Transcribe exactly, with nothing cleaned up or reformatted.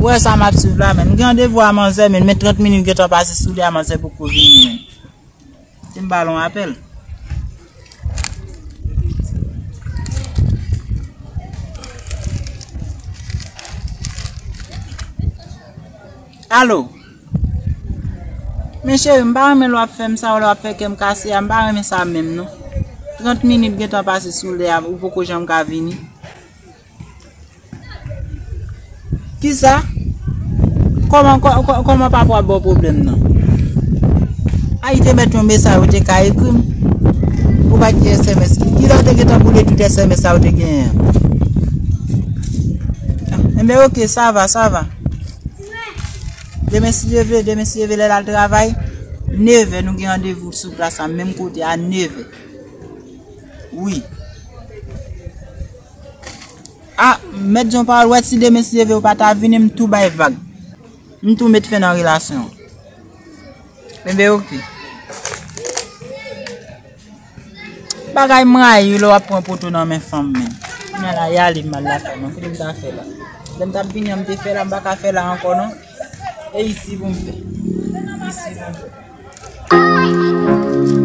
Ou wè sa m ap swiv la, men. M gen randevou a manzè, men, men trant minit gentan pase sou li a, manzè poko vini, men. Se m ba l yon apèl. Alo. Men cheri, m pa renmen lè w ap fè m sa, lè w ap fè kè m kase a, m pa renmen sa menm non. Trant minit gentan pase sou lè a, ou poko janm ka vini. Kisa? Kòman, kò-, kò-, kòman papa w ap ba w pwoblèm nan? A, li te mèt yon mesaj ou te ka ekri m. Ou pa t gen S M S. Kilè w te gentan boule tout S M S sa ou te genyen an? Enben, oke, sa va, sa va. Demen, si Dye vle, demen, si Dye vle, lè l al travay, nevè, nou gen randevou sou plas la, menm kote, a nevè. Wi. A, mèt di yon pawòl, wè, si demen, si Dye vle, ou pa ta vini, m tou bay vag. M tou met fen nan relasyon an. Enben, oke. Bagay m rayi lè w ap pran poto nan men fanm, men. Kounya la, y ale m al lakay mwen. Kote m ta fè la? Lè m t ap vini an, m te fè la, m pa ka fè la ankò, non. E isi pou m fè. Isi pou m fè.